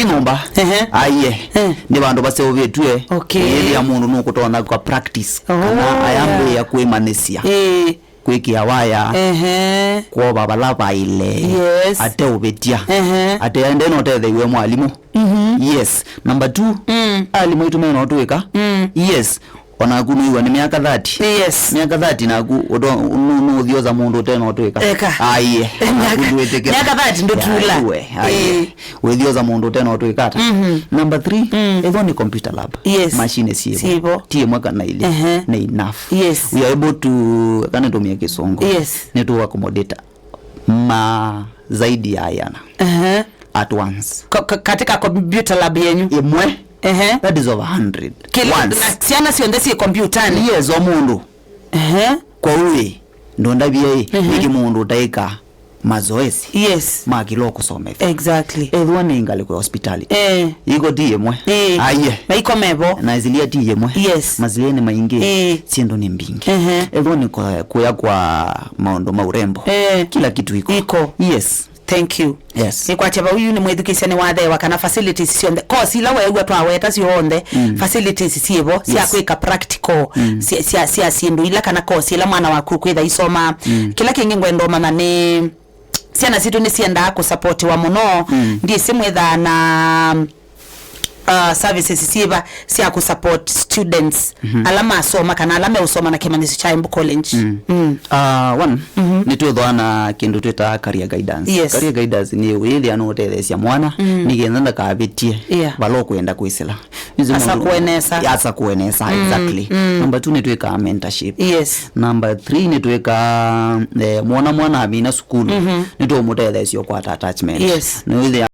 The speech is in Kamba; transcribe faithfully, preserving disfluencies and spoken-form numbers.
nyũmba. Ehe. Aiye. Eh. Nĩ vandũ vaseũvĩtw'e. Okay. Ĩthĩa mũndũ nũkũtonya kwa practice. Oh. Kana ayambĩĩa kwĩmanyĩsya. Ĩĩ. Kwĩkĩa waya. Ehe. Kwova vala vaĩle. Yes. Ateũvĩtya. Ehe. Ateende no ũtetheew'e mwalimũ. Mhm. Yes. Number two, mm, alimũ aitũ mena ũtũĩka. Mm. Yes. Onaku nũiwa nĩ myaka thirty. Yes. Myaka thirty naku ũto- nũ- nũũthyosa mũndũ ũtena ũtwĩka. Eka. Aiye. Onaku ndwĩtĩkĩla. Myaka thirty ndũtula. Aiwe, aiye. Ĩĩ. Wĩthyosa mũndũ ũtena ũtwĩka ata. Mhm. Number three, mm, ĩthwa nĩ computer lab. Yes. Machine sivo. Sivo. Ti ĩmwe kana ilĩ. Ehe. Nĩ enough. Yes. We are able to, kana tumie kĩsũngũ. Yes. Nĩ tu accommodate ma zaidi ya ayana. Ehe. At once. Ka- ka- katika computer lab yenyu. Ĩmwe. Ehe. That is over hundred. Kila, once. Na syana syonthe syĩ kompyutani. Yes, o mũndũ. Ehe. Kwa ũĩ, ndondavia ĩ, ehe, nĩkĩ mũndũ ũtaĩka mazoezi, yes, ma kĩla ũkũsomethya. Exactly. Ethĩwa nĩ ngalĩko ya hospitali. Eh. Iko ti ĩmwe. Eh. Aiye. Maiko mevo. Na asilia ti ĩmwe. Yes. Masilia nĩ maingĩ. Eh. Syĩndũ nĩ mbingĩ. Ehe. Ethĩwa nĩ kwa- kuya kwa maũndũ ma urembo. Eh. Kila kitu iko. Iko. Yes. Thank you. Yes. Nĩkwatya vau yu nĩ mwĩthukĩĩsya nĩwatheewa kana facilities syonthe, course ila weew'a twaweta syonthe, mm, facilities syĩvo sya, yes, kwĩka practical, mm, sya, sya, sya syĩndũ ila kana course ila mwana waku ũkwĩtha isoma. Mm. Kĩla kĩngĩ ngwenda ũmanya nĩ syana sitũ nĩsyendaa kũsapotiwa mũno. Mm. Ndyĩsĩ mwĩthaa na uh, services syĩva sya kũsupport students, mhm, ala masoma kana ala meũsoma na kĩmanyĩsyo kya Embu College? Mm. Mm. Uh, one, mhm, nĩtwĩthwa na kĩndũ twĩtaa career guidance. Yes. Career guidance nĩ wĩthĩa nũũtetheesya mwana, mm, nĩgetha ndakavĩtye, yeah, vala ũkwenda kwĩsĩla. Nĩsĩ asa mũndũ- kũenesa. Asa kũenesa, mm, exactly. Mm. Number two, nĩtwĩkaa mentorship. Yes. Number three, nĩtwĩkaa, eh, mwona mwana amina sukulu, mhm, nĩtũmũtetheesya ũkwata attachment. Yes. Nĩwĩthĩa